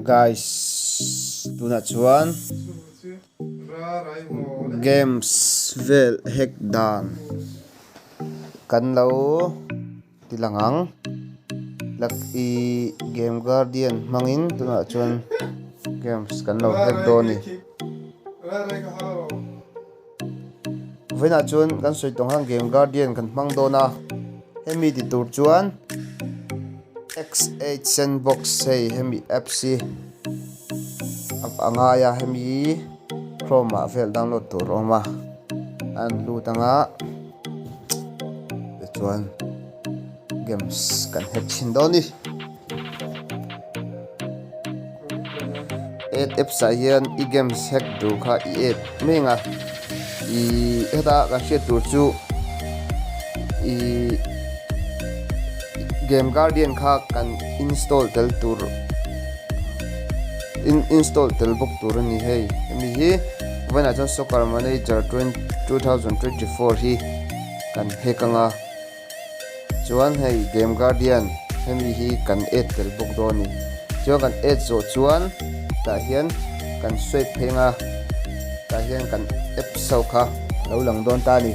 Guys tunah chuan games vel hack dan kan lo ti lang ang lucky game guardian hmangin tunah chuan games kan lo hack dawn a ni. Vawiinah chuan kan sawi tawng khan game guardian kan hmang dawn a, hemi ti tur chuan X8 sandbox hei hemi apps hi a ngai a, hemi chrome ah vel download tur a awm a, a an lut anga tichuan games kan hack thin dawn a ni. Add apps ah hian i games hack tur kha i add mai ang a ih heta kan hriat tur chu ih game guardian kha kan install tel tur install tel bawk tur a ni hei hemi hi vawiinah chuan soccer manager 2024 hi kan hack ang a. Chuan hei Game Guardian hemi hi kan add tel bawk dawn a ni. Chuan kan add zawh chuan tah hian kan swipe phei anga tah hian kan apps ho kha a lo lang dawn ta a ni.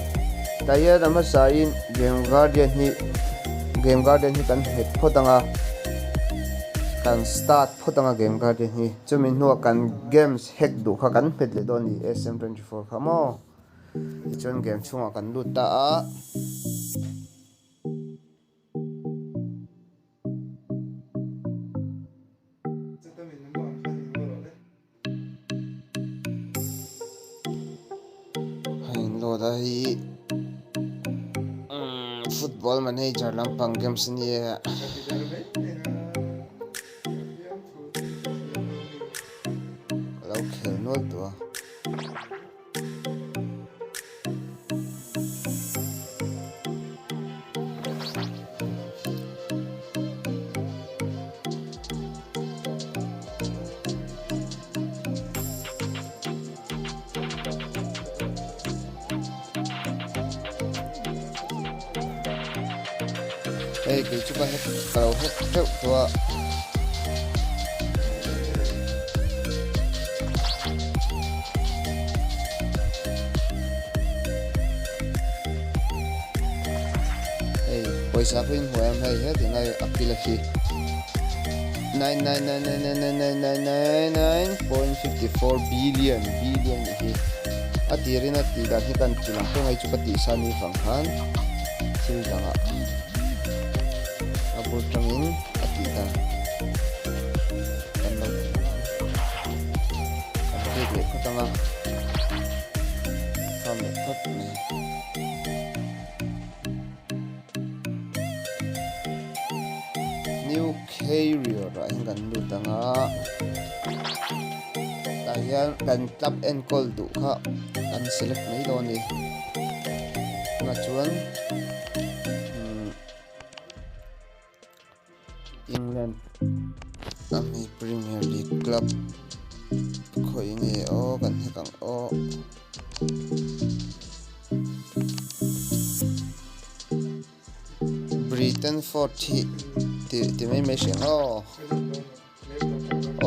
Tah hian a hmasain Game Guardian hi Game Guardian hi kan hmet phawt anga kan start phawt anga Game Guardian hi chumi hnuah kan games hack duh kha kan hmet leh dawn a ni SM24 kha maw. Tichuan game chhungah kan lut ta a. Hei load a hi football manager lampang games a nia. Ka lo khel nual tawh a. Hei kei chu ka hek ka lo hek deuh tawh a. Hei pawisa pawh in hmu em hei hetin lai a kil a khi 9999999.54 billion billion nih hi a tirin a tih dan hi kan ti lang tawh mai chu ka tih sa ni vang khan thil dangah a bul tangin a tih dan kan lo ti ang kan click leh phawt ang a farm leh phawt mai new carrier ah hian kan lut ang a tah hian kan club enkawl duh kha kan select mai dawn a ni tunah chuan England ami Premier League club khawi nge aw kan hek ang aw. Britain Ford hi ti ti mai mai hreng aw.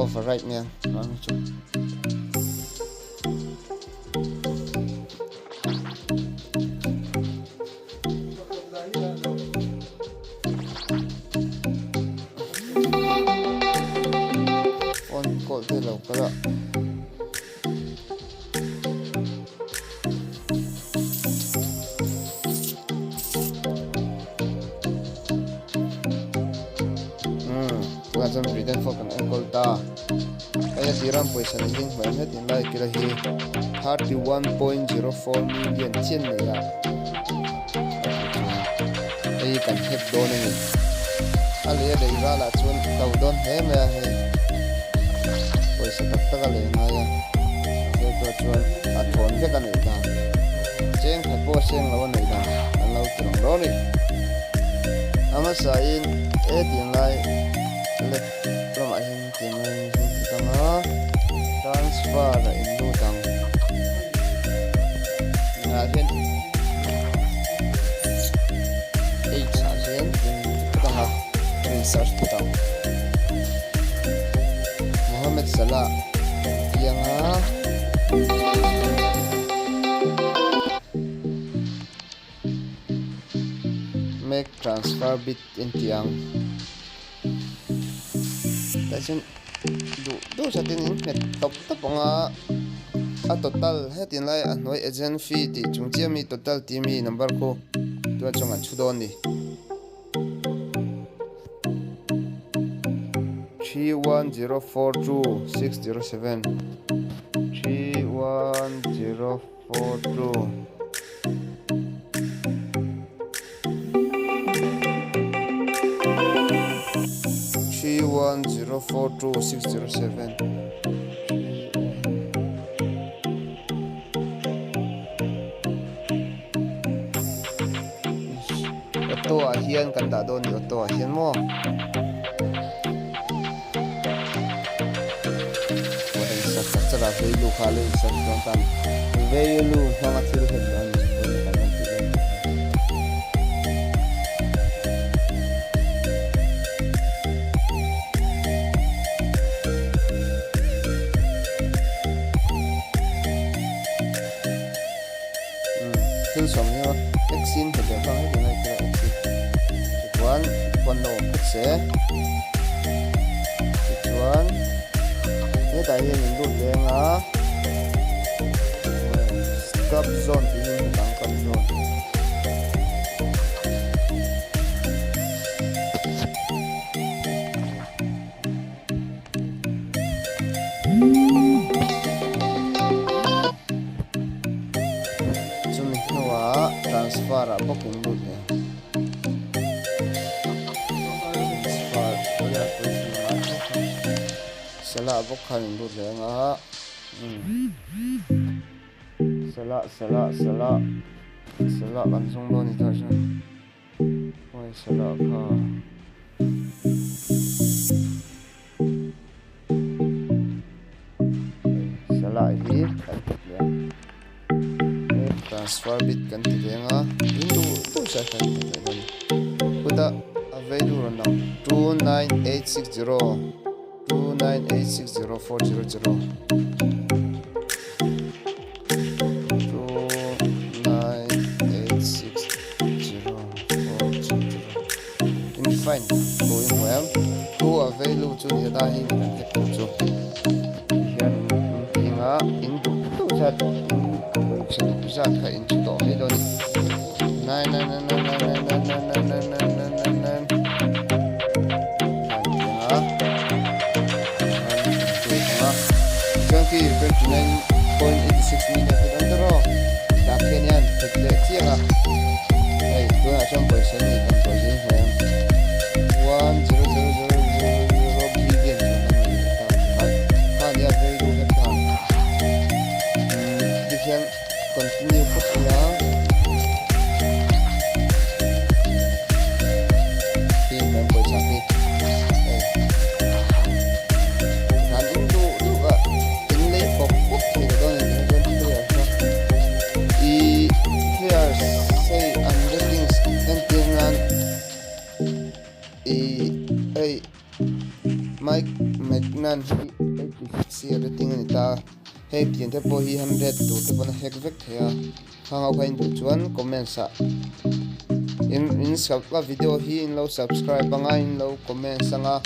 Override mai ang ang chu. Phone call te lo kal a. Tunah chuan Britain fawk kan enkawl ta. Hei a tir a pawisa nei hi hmuh em hetin lai kila hi 31.04 million chian nei a. Hei kan hek dawn a ni. A lei a lei ralah chuan to dawn hle mai a hei. Pawisa tak tak a lei ngai a. Hei pawh chuan a thawn vek a neih dan. Cheng khat pawh seng lo a neih dan an lo ti rang dawn a ni. A hmasain e tiang lai left lamah hian tiang lai hi ti tang a transfer a in lut ang. Tunah hian H ah hian in phawt ang a kan in search phawt ang. Mohamed Salah kan piang a. Make transfer bid in tih ang. Tah chuan duh duh zatin in nghet tawp tawp ang a, a total hetin lai a hnuai agent fee tih chung chiah mi total tih mi number khu tunah chuan kan chhu dawn a ni. 31042607 31042 31042607 Auto ah hian kan dah dawn ni auto ah hian maw Veilu kha lo insert dawn tan Veilu hmanga thil het dawn ni kan rawn tih dawn Thil sawm hi a X in hmu leh vang heti lai kira X in tichuan phone no awm phawt se tichuan hetah hian in lut leng a club zone tih hi hmu ang club zone. Chumi hnuah transfer ah bawk in lut leh transfer Salah bawk khan in lut leh anga Salah Salah Salah Salah kan zawng dawn ni tah chuan. Pawisa lah kha Salah hi kan ti hle a transfer bit kan ti veng a in duh duh zat kan ti leh dawn khuta a value rawn lang 29860 29860400 Fine thu i hmu em thu a vei lu chu ni ta hi kan hek tur chu tihian in ping a in duh duh zat in pawisa duh zat kha in chhu tawh mai dawn a ni nine nine nine nine nine nine nine nine nine nine nine nine nine chuan khi 29.86 million te dawn tawh rawh tah khian hian khat leh chiang a hei tunah chuan pawisa nei tam tawh zing hmel ang 1000000 billion chuan kan nei ta khan kha nia value het khan tikhian Continue phawt ila. Khi kan pawisa khi. Hei. Kan in duh duh a in lei pawp pawp thei ta dawn a ni chuan player kha. I players hei an ratings entir nan i hei Mike Maignan hi 86 a rating a ni ta a. Hei tiang te pawh hi 100 tur te pawn a hack vek thei a, khang ho kha in duh chuan comments ah in in sub a video hi in lo subscribe anga in lo comments anga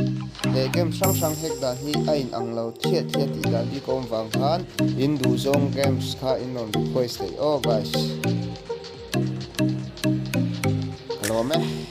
leh game hrang hrang hack dan hi a in ang lo thiah thiah tih dan bik a awm vang khan in duh zawng games kha in rawn request theih aw guys ka lawm e.